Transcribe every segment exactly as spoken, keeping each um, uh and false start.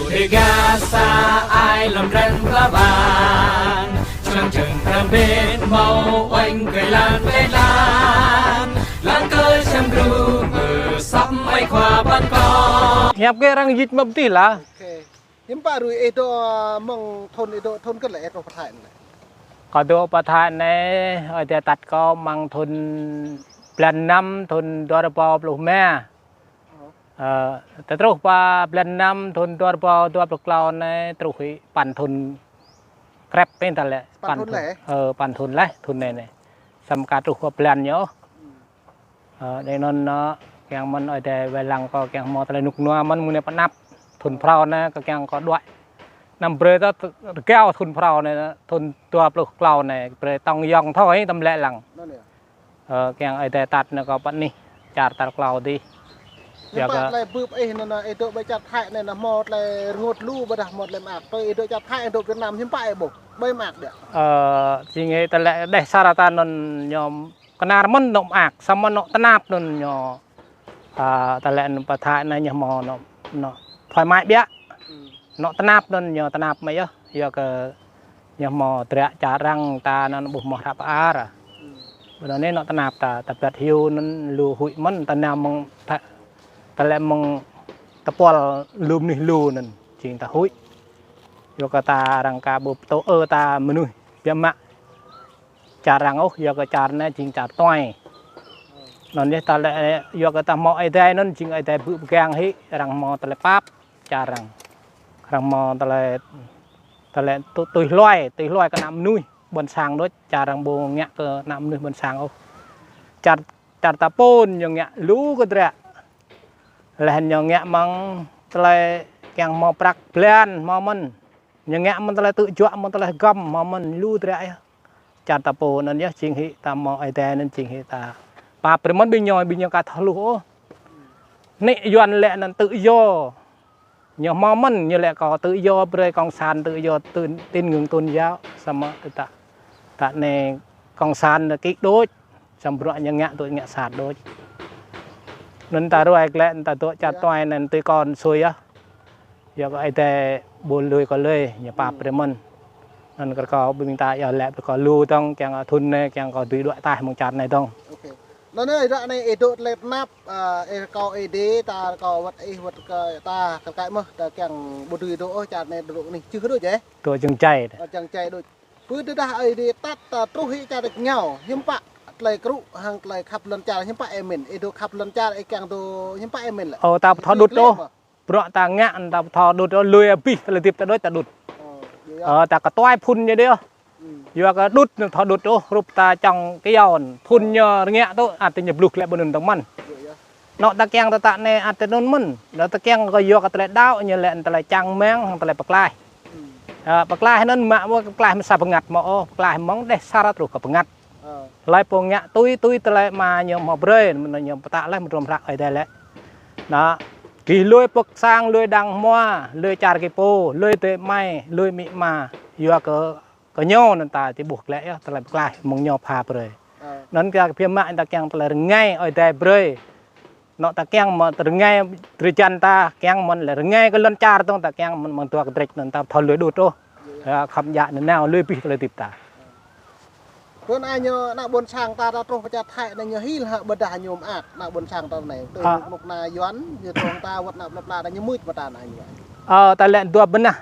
Ƀiă sa ai lŏm drăn pla ƀang, čang čang pram ƀing hmâo uănh kơ lăn tê lăn, lăn kơ čang gru mơ săp ai khua ƀăn kơ. Hiăp kơ arăng jĭt mă pơtih lah. Ok. Hiư̆m pă rui ih dŏ, mơ̆ng thun ih dŏ thun kơ lĕ ih truh pơ Thái anai? Kâo dŏ pơ Thái anai, ơi adai tăt kâo mơ̆ng thun blan năm thun dua rơbâo pluh rơma. Ơ, tơl truh pơ blan năm thun dua rơbâo dua pluh klâo anai truh hĭ păn thun krep anai ta lĕ. Păn thun lĕ? Ơ, păn thun lĕ, thun anai anai. Samơ̆ ka truh pơ blan ñu. Ơ, đei anŭn, ơ, kiăng mơ̆n ơi adai wai lăng kâo kiăng hmâo tơlơi rơnŭk rơnua mơ̆n mơ̆ng anai pơ anăp. Thun phrâo anai kâo kiăng kâo đuaĭ. Anăm brơi ta rơgao thun phrâo anai, thun dua pluh klâo anai, brơi tŏng yŏng thâo hĭ tơm lĕ lăng. Ơ, kiăng ơi adai tăt anai kâo pơ anih, čar tal klâo adih. Hiư̆m pă tơlơi bưp ih anŭn, ih dŏ ƀơi čar Thái anai, anŭn hmâo tơlơi rơngot lu ƀôdah hmâo tơlơi mơak. Tui ih dŏ čar Thái, ih dŏ Việt Nam, hiư̆m pă ih ƀuh, ƀơi mơak biă? Ơ, jing hĭ tơlơi đeh sa rơta anŭn ñu kơnar mơ̆n anŏ mơak, samơ̆ anŏ tơnap anŭn ñu, ơ, tơlơi anŭn pơ Thái anai ñu hmâo anŏ, anŏ thoải mái biă. Anŏ tơnap anŭn ñu tơnap mơ̆ yơh, yua kơ ñu hmâo dră čar arăng ta anŭn ƀu hmâo hră pơ-ar. Bơ anai anŏ tơnap ta, ta ƀlăt hyu anŭn lu huĭ mơ̆n, ta nao mơ̆ng ta, tơlơi mơ̆ng tơpul lu mơnuih lu anŭn, jing ta huĭ. Yua kơ ta arăng ka ƀu pơtô ơ ta mơnuih biă mă čar arăng ôh, yua kơ čar anai jing čar tuai. Anŭn yơh ta lĕ, yua kơ ta hmâo ơi adai anŭn jing ơi adai bưp pơgang hĭ, arăng hmâo tơlơi pap čar arăng. Arăng hmâo tơlơi, tơlơi tu-, tui hluai, tui hluai kơ ană mơnuih ƀôn sang đôč, čar arăng ƀu ngă kơ ană mơnuih ƀôn sang ôh. Čar, čar ta pô ñu ngă lu kơ dră. Laih ñu ngă mơ̆ng tơlơi kiăng hmâo prăk blan hmâo mơ̆n. Ñu ngă mơ̆ng tơlơi tŭ juă, mơ̆ng tơlơi hơgŏm hmâo mơ̆n, lu dră yơh. Čar ta pô anŭn yơh jing hĭ ta hmâo ơi adai anŭn jing hĭ ta pap brơi mơ̆n ƀing ñu, ƀing ñu ka thâo hluh ôh. Anai Yuan lĕ anŭn tự do. Ñu hmâo mơ̆n, ñu lĕ kơ tự do brơi cộng sản, tự do tin, tín ngưỡng tôn giáo, samơ̆ ta, ta anai cộng sản anŭn kĭ đôč. Samơ̆ bruă ñu ngă tui ngă sat đôč. Anŭn ta ruai glaĭ, ta dŏ čar tuai anŭn tui kâo sui yơh. Yua kơ ơi adai ƀu lui kơ lui, ñu pap brơi mơ̆n. Anŭn kơ kâo ƀing ta yua lĕ brơi kơ lu dơ̆ng, kiăng thun anai, kiăng kơ dưi đuaĭ ataih mơ̆ng čar anai dơ̆ng. Ok. Anŭn anai, ră anai ih dŏ tơlơi tơnap, ơ, ih rơkâo ih dê, ta rơkâo wơ̆t ih wơ̆t kơ ta, kơ kaĭ mơ̆, ta kiăng ƀu dưi dŏ ôh, čar anai dŏ anih čư̆ đôč yơh. Dŏ jơ̆ng čai. Ơ, jơ̆ng čai đôč. Pơ tơdah ơi adai tăt ta truh hĭ čar rơngiao, hiư̆m pă tơlơi krŭ hăng tơlơi khăp lŏn čar, hiư̆m pă ih mĭn, ih dŏ khăp lŏn čar, ih kiăng dŏ hiư̆m pă ih mĭn lĕ. Ơ, ta ƀu thâo đŭt ôh. Bruă ta ngă, ta ƀu thâo đŭt ôh, lui abih tơlơi hơdip ta đôč ta đŭt. Ơ, ta kơtuai phŭn ñu đôč. Yua kơ đŭt anŭn thâo đŭt ôh, hrup ta čŏng kơyâo, phŭn ñu rơngiă tŭ, ăt ñu bluh glaĭ ƀơi anŭn dơ̆ng mơ̆n. Anŏ ta kiăng tơtă anai ăt tui anŭn mơ̆n. Anŏ ta kiăng kơ yua kơ tơlơi đaŏ ñu lĕ tơlơi čang rơmang hăng tơlơi pơklaih. Ơ, pơklaih anŭn mă ƀu pơklaih mơ̆ng sa bơngăt mơ̆ ôh, pơklaih mơ̆ng đeh sa rơta truh kơ bơngăt. Hlơi pô ngă tui, tui tơlơi mă ñu hmâo brơi, mơ̆n ñu pơtă laih mơdrŏm hră ơi adai lĕ. Anŏ, gih lui pŏk sang, lui đang hmua, lui čar gih pô, lui adơi amai, lui amĭ ama, yua kơ kơ ñu anŭn ta či ƀuh glaĭ yơh, tơlơi pơklaih mơ̆ng ñu pha brơi. Anŭn kơ biă mă ta kiăng tơlơi rơngai ơi adai brơi. Anŏ ta kiăng mơ̆ rơngai drơi jăn ta, kiăng mơ̆n lĕ rơngai kơ lŏn čar dơ̆ng ta kiăng mơ̆n mơ̆ng dua kơdrĕč anŭn ta thâo lui đŭt ôh. Ơ, khŏm djă nanao lui abih tơlơi hơdip ta. Pơ anai ñu ană ƀôn sang ta, ta truh pơ čar Thái anai ñu hil hă ƀôdah ñu mơak, ană ƀôn sang ta anai. Tui mŭk mŭk ană Yuan, ñu truh ta wơ̆t ană plơi pla ta ñu mưč mơta anai ñu. Ơ, ta lĕ dua bơnah.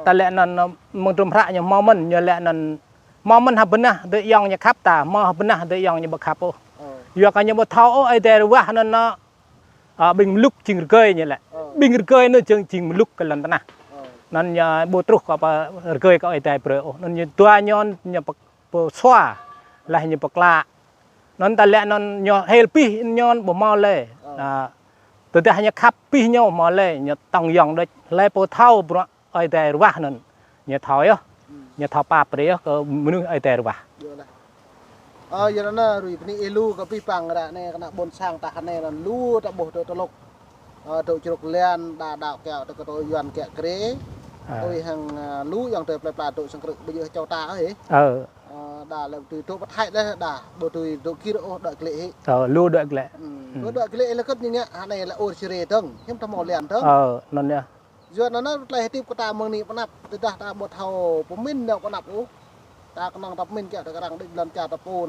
Ta lĕ anŭn, mơ̆ng hơdrôm hră ñu hmâo mơ̆n, ñu lĕ anŭn hmâo mơ̆n ha bơnah adơi ayŏng ñu khăp ta, hmâo ha bơnah adơi ayŏng ñu ƀu khăp ôh. Yua kơ ñu ƀu thâo ôh, ơi adai ruah anŭn, anŭn, ơ, ƀing mlŭk jing rơgơi ñu lĕ. Ƀing rơgơi anŭn jing, jing mlŭk kơ lŏn tơnah. Anŭn ñu ƀu truh kơ pơ rơgơi kơ ơi adai brơi ôh. Anŭn ñu dua ñu, ñu pơ, pơsua, laih ñu pơkla. Anŭn ta lĕ anŭn ñu hil abih ñu ƀu hmâo lĕ. Anŭn, tơdah ñu khăp abih ñu hmâo lĕ, ñu tŏng yŏng đôč. Hlơi pô thâo bruă ơi adai ruah anŭn, ñu thâo yơh. Ñu thâo pap brơi yơh kơ mơnuih ơi adai ruah. Ơ, yua anŭn rui bơni ih lu kơ abih bang ră anai kơ ană ƀôn sang ta hơnai anŭn lu ta ƀuh dŏ tơlŭk. Ơ, dŏ črŭk lian, đa đaŏ kiaŏ dŏ kơ dŏ Yuan kiaŏ krê. Tui hăng, ơ, lu ayŏng adơi plơi pla dŏ sang krư̆ ƀu djơ̆ čô ta ôh hĭ. Ơ, đa lĕ ƀu dưi dŏ pơ Thái đa, đa ƀu dưi dŏ gir ôh, đuaĭ glaĭ hĭ. Ơ, lu đuaĭ glaĭ. Lu đuaĭ glaĭ lĕ kơt ñu ngă, hơnai lĕ ur čơrê dơ̆ng, hiư̆m ta hmâo lian dơ̆ng. Ơ, anŭn yơh. Yua anŭn tơlơi hơdip kơ ta mơ̆ng anai pơ anăp, tơdah ta ƀu thâo pơmĭn nao pơ anăp ôh. Ta kơnơ̆ng ta pơmĭn kiăng ta kơ arăng đĭ lŏn čar ta pô,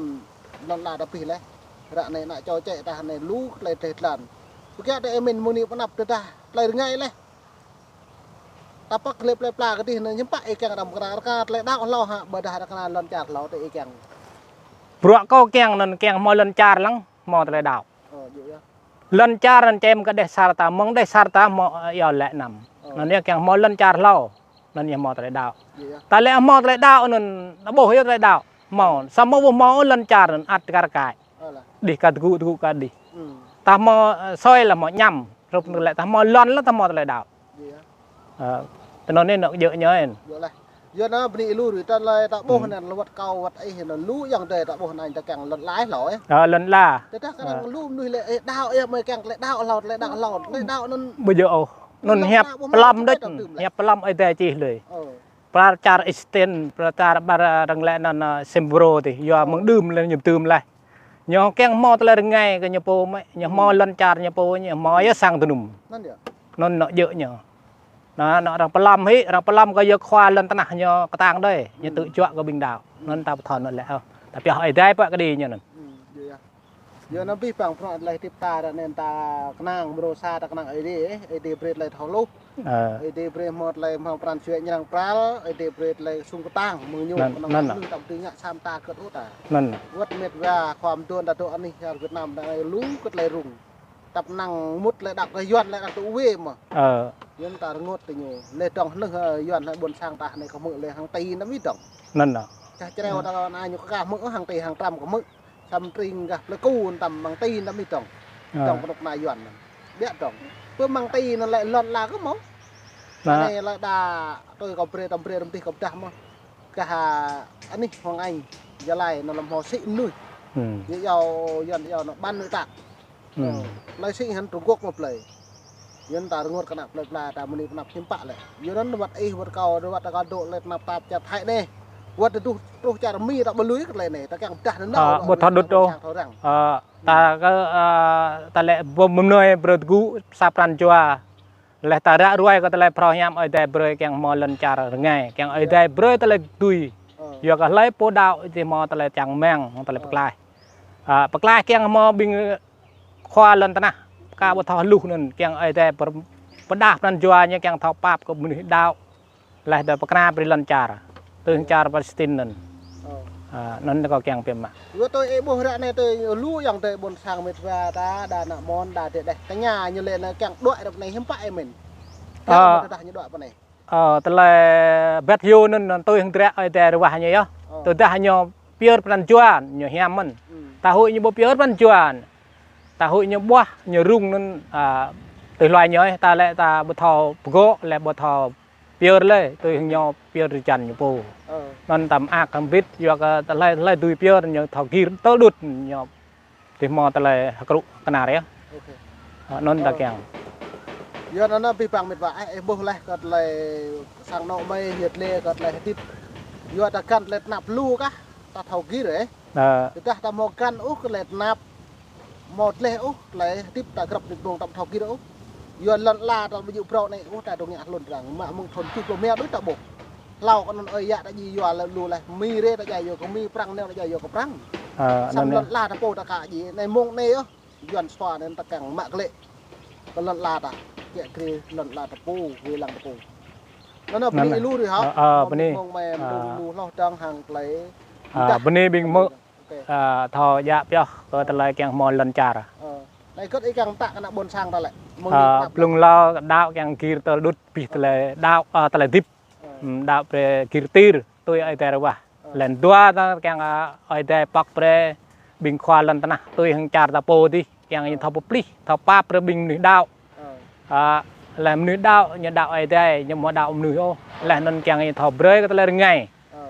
lŏn ala ta pih laih. Ră anai ană čô čĕ ta anai lu tơlơi tơlơi tlan. Pơkiăng ta ih mĭn mơ̆ng anai pơ anăp tơdah tơlơi rơngai laih. Ta păk lĕ plơi pla kơ dih anŭn hiư̆m pă ih kiăng arăng pơkra, rơka tơlơi đaŏ hlâo hă, ƀôdah rơka lŏn čar hlâo tơ ih kiăng. Bruă kâo kiăng anŭn kiăng hmâo lŏn čar lăng, hmâo tơlơi đaŏ. Ơ, djơ̆ yơh. Lŏn čar anŭn čem kơ dêh sar ta, mơ̆ng dêh sar ta hmâo, ơ, yua lĕ anăm. Ơ. Anŭn yơh kiăng hmâo lŏn čar hlâo, anŭn yơh hmâo tơlơi đaŏ. Djơ̆ yơh. Ta lĕ hmâo tơlơi đaŏ anŭn, ta ƀuh yơh tơlơi đaŏ. Hmâo, samơ̆ ƀu hmâo lŏn čar anŭn ăt kar kaĭ. Ơ lah. Đih kar tơgŭ tơgŭ kar đih. Hmm. Ta hmâo, ơ, soi lah hmâo añăm, rup anŭn lĕ ta hmâo lŏn lah ta hmâo tơlơi đaŏ. Djơ̆ yơh. Ơ, tơ anŭn anai anŏ djơ̆ ñu ên. Djơ̆ lah. Yua anŭn bơni lu rui, tơlơi ta ƀuh anŭn wơ̆t kâo wơ̆t ih anŭn lu ayŏng adơi ta ƀuh anŭn ta kiăng lŏn ala hlâo ơ. Ơ, lŏn ala. Tơdah kơ arăng lu mơnuih lĕ ih đaŏ yơh mơ̆ kiăng tơlơi đaŏ hlâo, tơlơi đaŏ hlâo, tơlơi đaŏ anŭn. Ƀu djơ̆ ôh. Anŭn hiăp pơlăm đôč, hiăp pơlăm Ơi Adai čih lơi. Ơ. Pral čar Êstin, pral čar ƀar arăng lĕ anŭn, ơ, Sembro tih, yua mơ̆ng đưm lĕ ñu tưm laih. Ñu kiăng hmâo tơlơi rơngai kơ ñu pô mơ̆, ñu hmâo lŏn čar ñu pô, ñu hmâo yơh sang tơnum. Anŭn yơh. Anŭn anŏ djơ̆ ñu. Anŭn, anŏ arăng pơlăm hĭ, arăng pơlăm kơ yua khua lŏn tơnah ñu kơtang đơi, ñu tŭ juă kơ ƀing đaŏ. Anŭn ta pơthâo anŭn lĕ, ơ. Ta pioh Ơi Adai pă kơđi ñu anŭn. Hmm, djơ̆ yơh. Yua anŭn abih bang bruă tơlơi hơdip ta ră anai ta kơnang, mrô sa ta kơnang Ơi Adai, Ơi Adai brơi tơlơi thâo hluh. Ơ. Ơi Adai brơi hmâo tơlơi hmâo pran jua ñu arăng pral, Ơi Adai brơi tơlơi sung kơtang, mơ̆ng ñu kơnang anŭn. Anŭn. Mơnuih ta ƀu dưi ngă sa mơta kơt ôh ta. Anŭn. Wơ̆t met wa khua mơdôn ta dŏ anih čar Việt Nam ta anai lu kơ tơlơi rŭng. Tăp năng mŭt lĕ đăp kơ Yuan lĕ đăp tŭ wê mơ̆. Ơ. Yuan ta rơngot tơ ñu. Lĕ dŏng hnưh, ơ, Yuan lĕ ƀôn sang ta anai kơ hmư̆ lĕ hăng ti năm mĭt dŏng. Anŭn anŏ. Čah čreo ta anai ñu kơ hmư̆ hăng ti hăng trăm kơ hmư̆. Săm tring gah plơi ku tăm mơ̆ng ti năm mĭt dŏng. Ơ. Dŏng kơnuk kơna Yuan anŭn. Biă dŏng. Pơ mơ̆ng ti anŭn lĕ lŏn ala kơ hmâo. Anai lĕ đa tui kâo brơi tăm brơi rơm tih kâo pơdah mơ̆. Gah anih Hoàng Anh, Gia Lai anŭn lăm hmâo sĭ mơnuih. Hmm. Ñu iâu Yuan iâu anŭn bán nội tạng. Hmm. Ơ, plơi sĭ hăng Trung Quốc mơ̆ plơi. Yuan ta rơngot kơ anăp plơi pla ta mơni pơ anăp hiư̆m pă lĕ. Yuan anŭn wơ̆t ih wơ̆t kâo wơ̆t ta kâo dŏ lĕ tơnap tap čar Thái anai. Wơ̆t tơduh truh čar Mi ta ƀu lui kơ tơlơi anai. Ta kiăng pơdah anŭn. Ơ, ƀu thâo đŭt ôh. Ơ, ta kơ, ơ, ta lĕ ƀu mơnơi brơi tơgŭ sa pran jua. Leh ta ră ruai kơ tơlơi phrâo hiam Ơi Adai brơi kiăng hmâo lŏn čar rơngai, kiăng Ơi Adai brơi tơlơi dưi. Ơ. Yua kơ hlơi pô đaŏ či hmâo tơlơi čang rơmang, tơlơi pơklaih. Ơ. Ơ, pơklaih kiăng hmâo ƀing khua lŏn tơnah, ka ƀu thâo hluh anŭn, kiăng Ơi Adai pơ-, pơdah pran jua ñu kiăng thâo pap kơ mơnuih đaŏ. Leh dơ̆ng pơkra brơi lŏn čar. Tui hăng čar Palestine anŭn. Ơ. Ơ, anŭn kâo kiăng pơmă. Yua tui ih ƀuh ră anai tui lu ayŏng adơi ƀôn sang met wa ta, đa ană mơ̆n, đa dêh dêh. Tơña ñu lĕ anai kiăng đuaĭ ră anai hiư̆m pă ih mĭn. Ơ. Tơdah ñu đuaĭ pơ anai. Ơ, tơlơi ƀĕt hyu anŭn, anŭn tui hăng dră Ơi Adai ruah ñu yơh. Ơ. Tơdah ñu pơyơr pran jua, ñu hiam mơ̆n. Hmm. Ta huĭ ñu ƀu pơyơr pran jua. Ta huĭ ñu ƀuah, ñu rŭng anŭn, ơ, tui hluai ñu, ta lĕ ta ƀu thâo pơgŏ, lĕ ƀu thâo pơyơr lĕ, tui hăng ñu pơyơr rơjan ñu pô. Ơ. Anŭn ta mơak hăng bit, yua kơ tơlơi, tơlơi dưi pơyơr ñu thâo gir tơl đŭt ñu. Tih hmâo tơlơi hơkrŭ kơnar yơh. Ôkê. Ơ, anŭn ta kiăng. Yua anŭn abih bang met wa, ơ, ih ƀuh leh kơ tơlơi sang anŏ mơi hiăt lĕ kơ tơlơi hơdip. Yua ta găn tơlơi tơnap lu kah, ta thâo gir ơ. Ơ. Tơdah ta hmâo găn ôh kơ tơlơi tơnap. Hmâo tơlơi ôh, tơlơi hơdip ta grăp nit ƀơ̆ng ta ƀu thâo gir ôh. Yua lŏn ala ta ƀu djơ̆ brâo anai ôh, ta dŏ ngă hlŭn arăng. Mă mơ̆ng thun tơjuh pluh rơma đôč ta ƀuh. Hlâo kơ anŭn ơi yă ta djai yua lĕ lu leh, Mi rê ta djai yua kơ Mi, Prăng nao ta djai yua kơ Prăng. Ơ, samơ̆ anŭn lŏn ala ta pô ta ka djai. Anai mơ̆ng anai yơh. Yuan sua anŭn ta kiăng mă klĕ. Kơ lŏn ala ta. Kiăng krê lŏn ala ta pô, wai lăng ta pô. Anŭn anŭn bơni lu rĭ hă. Ơ, ơ, bơni. Mơ̆ng mơi, ơ, lu hloh dơ̆ng hăng tơlơi. Ơ, bơni ƀing mơ̆. Ôkê. Ơ, thâo djă pioh kơ tơlơi kiăng hmâo lŏn čar. Ơ. Anai kơt ih kiăng pơtă kơ ană ƀôn sang ta lĕ. Mơ̆ng anai pơtă. Blung hlâo đaŏ kiăng gir tơl đŭt abih tơlơi đaŏ, ơ, tơlơi hơdip. Ơ. Hm, đaŏ brơi gir tir tui Ơi Adai ruah. Ơ. Leh dua ta kiăng, ơ, Ơi Adai pŏk brơi ƀing khua lŏn tơnah tui hăng čar ta pô dih kiăng ñu thâo pơplih, thâo pap brơi ƀing mơnuih đaŏ. Ơ. Ơ, leh mơnuih đaŏ, ñu đaŏ Ơi Adai, ñu ƀu đaŏ mơnuih ôh. Leh anŭn kiăng ñu thâo brơi kơ tơlơi rơngai. Ơ.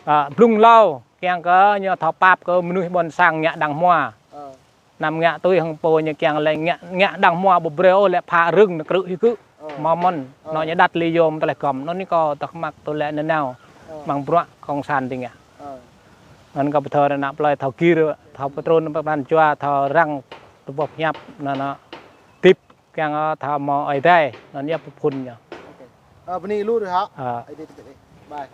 Ơ, blung hlâo, kiăng kơ ñu thâo pap kơ mơnuih ƀôn sang ngă đang hmua. Ơ. Anăm ngă tui hăng pô ñu kiăng lĕ ngă, ngă đang hmua ƀu brơi ôh lĕ phă rưng nao krư̆ hĭ kơ. Ơ. Hmâo mơ̆n, ơ, anŏ ñu đăt li yôm tơlơi gŏm. Anŭn anai kâo tơhmăk tui lĕ nanao. Ơ. Mơ̆ng bruă kông san ding ngă. Ơ. Anŭn kâo pơthâo ană plơi thâo gir, thâo pơtrun pran jua, thâo răng tơƀôh hiăp, anŭn anŭn. Hơdip. Kiăng, ơ, thâo hmâo Ơi Adai, anŭn yơh pơphun ñu. Ơ, bơni lu ră hă? Ơ. Ơi Adai tơbiă. Bye.